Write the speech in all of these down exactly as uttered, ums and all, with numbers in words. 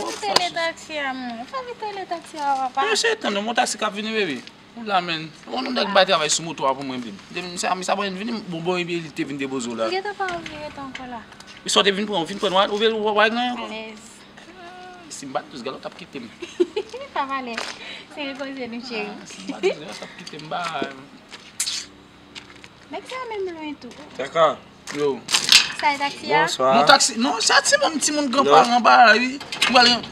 Ou te le taksi a, mon. Fè vit le taksi a, papa. Mwen se tann, yon taksi k ap vini, baby. Ou la, men. Yon nèg bay travay sou moto a pou mwen, baby. Depi sa, sa pa vin vini, bon, bon, epi li te vin depoze w la. Gentan pa ou vire tan ankò la. Li sòti vin pran, vin pran, ou vin, ou vin, ou vin, ou vin, Alèz. Si m bat douz galon, t ap kite m. Pa pale. Se koze nou, cheri. Ah, si m bat douz galon, t ap kite m, ba. Nèg sa menm lwen tou. Kaka. Yo. Sa e taksi a? Bonswa. Non, taksi, non, sa timoun, timoun granparan ba la, wi. Mwen,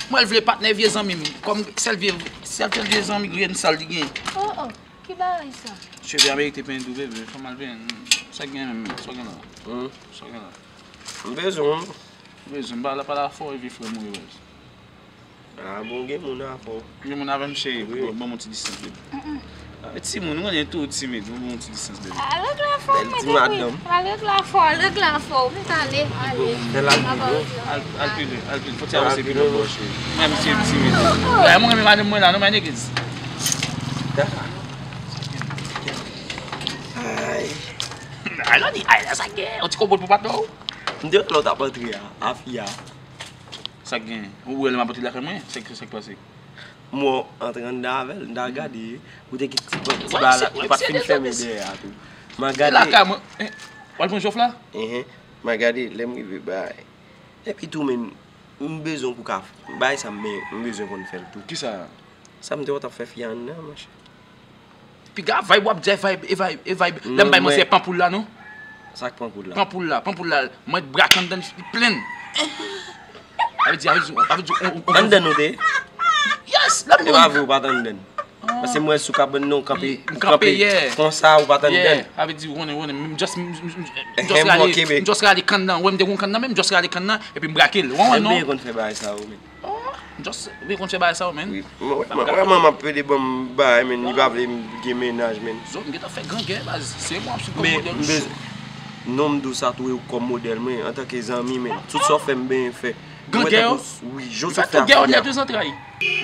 mwen vle patnè vye zanmi m. Kòm sèl vye, sèl, sèl vye zanmi grenn sal li gen. Oh, oh. Ki bagay sa? Cheve a merite penyen tou, bebe. Fò m al penyen. Sa gen menm, sa gen la. Hmm. Sa gen la. M bezwen. Bezwen, m pa la, pa la fò, epi frè m ou ye, baz. Ah, bon, gen moun avè w. Gen moun avè m, cheri. Wi. Bon, bon, ti distans, bebe. Mm-mm. Ah, ti moun, ou konnen tou timid, bon, bon, ti distans, bebe. Al règle afè w, mwen te kri. Al règle afè w, al règle afè w. Mwen t ale, ale. Fè l al pi lwen. Al, al pi lwen, al pi lwen. Fò ti avanse pi lwen, bò, cheri. Mwen, misye timid. Ay, mwen renmen madanm mwen la, non, mwen negliz. Ay. Ay, la di, ay, la sa gen. Yon ti konpòt pou patnè w. M te wè lè w t ap antre a, a fi a. Sa k gen? Ou wè lè m ap antre lakay mwen? Sa k, sa k pase? M wè w antre anndan avè l, m ta gade, ou te kite ti pòt, ti bagay la, yo pa t fin fèmen dèyè a tou. M a gade. Lakay mwen, eh, w al pran jòf la? Enhen. M a gade, lè m rive bay. Epi tou, men, m bezwen pou ka bay sa, men m bezwen konn fè l tou. Kisa? Sa m te wè w t ap fè fi a anndan, monchè. Piga vibe w ap di, e vibe, e vibe, e vibe. Lè m bay manzè panpoul la, non? Sa k panpoul la? Panpoul la, panpoul la, mwen brak anndan li plen. Sa vle di, sa vle di, sa vle di, on, on, on. Anndan nou te? Yes, lè m... E pa vre, ou pa t anndan. Paske m wè sou kabann nan, ou kanpe, ou kanpe konsa, ou pa t anndan. Sa vle di, ou konnen, ou konnen, m just, m, m, m, m just rale, m just rale kann nan. Ou wè m te gon kann nan menm, m just rale kann nan, epi m brake l. Ou wè, non? Ou konn fè bagay sa yo, men. Oh, just, ou konn fè bagay sa yo, men. Wi, mwen, mwen, mwen, m ap pede ban m bagay, men, li pa vle m gen mennaj, men. Zòt, m gentan fè grangè, baz. Se mwen ap sou kòm modèl ou cho. Non, m di w sa tou, e ou kòm modèl mwen, antanke zanmi, men. Tout sa w fè, m benyen fè. Grangè yo? Wi, jan w sot fè a.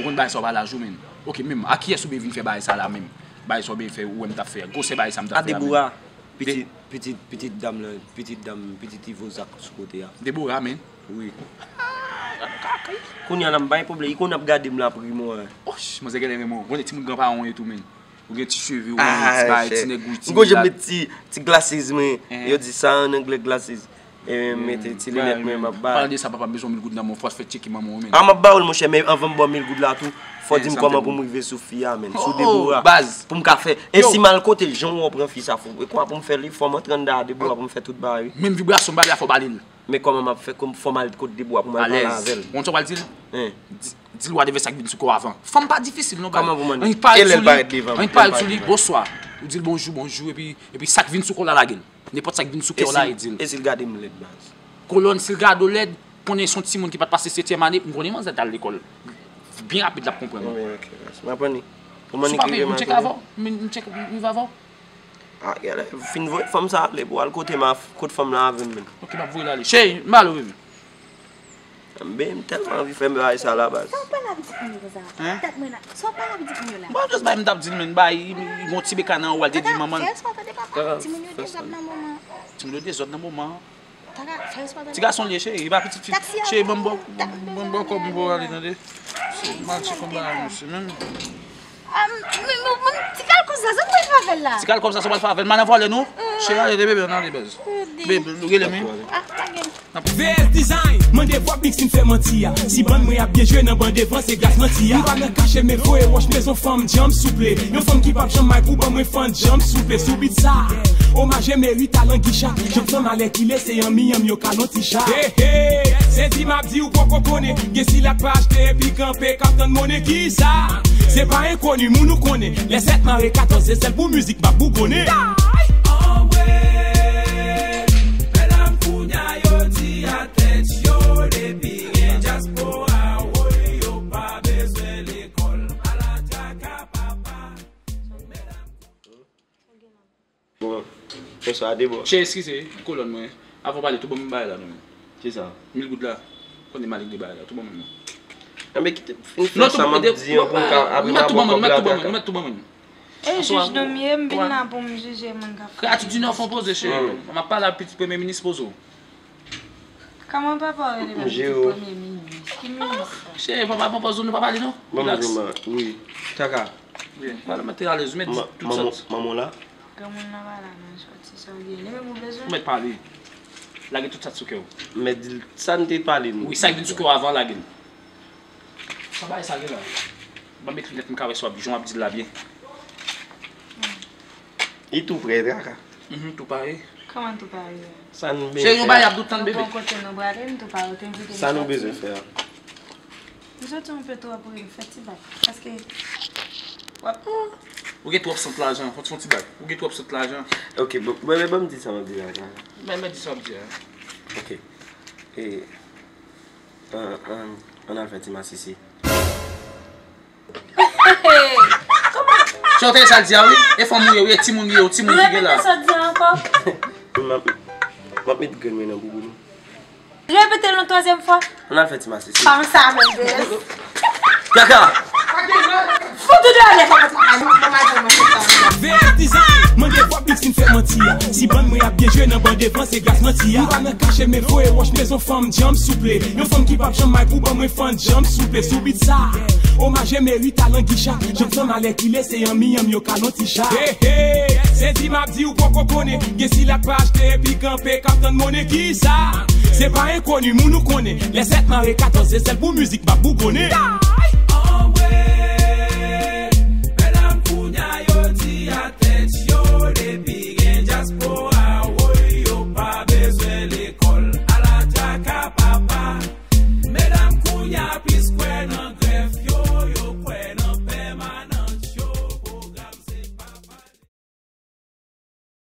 Ou konn bagay sa yo pa laj ou, men. Ok, menm, a kiyès ou vin fè bagay sa la, menm? Bagay sa w vin fè, ou wè m t ap fè. Gwosè bagay sa m t ap fè la, menm. A Debora. Pitit, pitit, pitit dam lan, pitit dam, pitit Ivo Zak sou kote a. Debora, men. Wi. Kounye a la, m bay pwoblèm. Li konn ap gade m la, primo a. Och, manzè genlè renmen w. Konnen timoun granparan w ye tou, men. Ou gen ti cheve, ou gen ti bagay, ti nèg ou ti... M gon jan met ti, ti glasses mwen. Yo di sa an anglè, glasses. E mete ti linèt mwen, m ap ba. Palan de sa, papa, m bezwen mil goud nan men w, fò w fè tcheke manman w, men. A, m ap ba w l, monchè, men anvan m ba w mil goud la tou, fò w di m kòman pou m rive sou fi a, men. Sou Debora. Pou m ka fè. E si m al kote l, jan w wè w pran fi sa, fò, e kòman pou m fè li, fò m antre anndan a Debora pou m fè tout bagay, wi. Menm vibrasyon m ba li a, fò w ba li l. Men kòman m ap fè, kòm fò m al kote Debora pou m al pale avè l? Ou konn sa w pral di l? Di, di l wadèvè sa k vin sou kò w avan. Fanm pa difisil, non, baz. Kòman pou m annik? Annik parèt sou li, annik parèt sou li, bonswa. Ou di l bonjou, bonjou, epi, epi sa k vin sou kò w la, lage l. Nenpòt sa k vin sou kè w la, e di l. E si l gade m lèd, baz? Kolòn, si l gade w lèd, konnen se yon timoun ki pa t pase setyèm ane, m konnen manzè t al lekòl. Byen rapid, l ap konprann. Bon, ok, baz. M ap annik. Pou m annik rive, m ap annik. M tcheke avè w, m, m tcheke, m rive avè w. A, genlè, fin voye fanm sa ale pou al kote m, kot fanm lan avè m menm. Ok, m ap voye l ale. Cheri, m ba l ou, bebe. Bebe, m tèlman anvi fè bagay sa la, baz. Sa w pale avèk timoun yo konsa? Tèt mwen nan. Sa w pale avèk timoun yo la? Bon, just bay m t ap di l, men, bay, li gon ti beka nan ou, al te di manman l. Fè respè, tande papa. Timoun yo dezòd nan moman. Timoun yo dezòd nan moman. Tata, fè respè, tande papa. Ti gason l ye, cheri, li pa pitit fi. Cheri, ban m bò, ban m bò kòb m pou ale, tande. Se mal ti konba a, mesye, menm. Ah, m, m, m, m, ti kal kòb sa, sa m pral fè avè l la? Ti kal kòb sa, sa w pral fè avè l? M al nan vòlè, non? Cheri, ale, bebe, ann ale, baz. Bebe, rele m, wi. Ah, pa gen. V S Design, mande Vòb Mix si n fè manti a. Si bann mwen ap byen jwe nan ban devan, se gras manti a. M pa nan kache, men voye wòch, m bezwen fanm djanm, souple. Yon fanm ki p ap janm may pou ban mwen fanm djanm, souple. Sou beat sa, omaj Emery, talan gicha. Janm sanm alèkile, se anmi anm yo ka lonti cha. Hey, hey, se di m ap di ou poko konnen. Gen sila k pa achte epi kanpe k ap tann monnen kisa. Se pa enkoni, moun ou konnen. Lè sèt mare katòz, se sèl pou mizik m ap bougonnen. Anmwe, medam kounya yo di a tèt yo, depi gen dyaspora, woy, yo pa bezwen lekòl, pa la traka papa. Bon, bonswa, Debò. Chè, eskize, kolòn mwen. Avan w pale, tou ban m bagay la, non, men. Kisa? Mil goud la. Konnen m ale de bagay la, tou ban mwen, non. Enben, kite, fin fè sa m ap di an pou m ka, apre m a ba w kòb la, traka. Ou mèt tou ban mwen. E jij nou m ye, m vin la pou m jije moun k ap fè. Kreyati di Nò fè yon poze, cheri. M ap pale ak pitit premye minis, poze w. Kòman papa w rele menm pitit premye minis? Cheri, papa, papa, nou pa pale non. Relax. Wi. Kaka. Pale, mete alèz, mete tout sa. Manman la. Granmoun nan pa la non, soti sa w gen. Li menm ou bezwen. Ou mèt pale. Lage tout sa sou kè w. Mèt di l sa n te pale nou. Wi, sa k vin sou kè w avan, lage l. Sa bagay sa gen la. Ban m ekri nèt, m ka wè si w ap, jan w ap di l la byen. Li tou prè, Kaka. Mhm, tou pare. Kòman tou pare? Sa n bezwen fè. Cheri, yon bagay ap dout tann bebe. Bon kote nou prale, m tou pare, ou te envite m. Sa nou bezwen fè a. M soti yon pe twòp wi, fè ti bak. Paske w ap. Ou gen twòp sant lajan, fò ti fè yon ti bak. Ou gen twòp sant lajan. Ok, bon, bon, men ban m di sa m ap di la, Kaka. Men, men di sa w ap di a. Ok. E, an, an, ann al fè ti masisi. Chante sa l di a wi. E fanm ou ye wi, e timoun li ye, ou timoun ki gen la. Repete sa w di a ankò. M ap, m ap met grenn mwen nan bouboun ou. Repete l yon twazyèm fwa. Ann al fè ti masisi. Pa sa menm, Bèz. Kaka! Fout ou deyò nèt la konsa, pa nou, pa madanm mwen, se sa. Veye tizan, mande vwa big si n fè manti a. Si bann mwen ap byen jwe nan ban devan, se gras manti a. M pa nan kache, men voye wòch, bezwen fanm djanm souple. Yon fanm ki p ap janm may pou ban mwen fann djanm souple. Sou bit sa, omaje merita langicha. Janm sanm alèkile, se an miyanm yo kalon ti cha. Hey, hey, se di m ap di ou poko konnen. Gen sila k pa achte epi kanpe k ap tann monnen kisa. Se pa enkoni, moun ou konnen. Lè sèt mare katòz, se sèl pou mizik m ap bougonnen.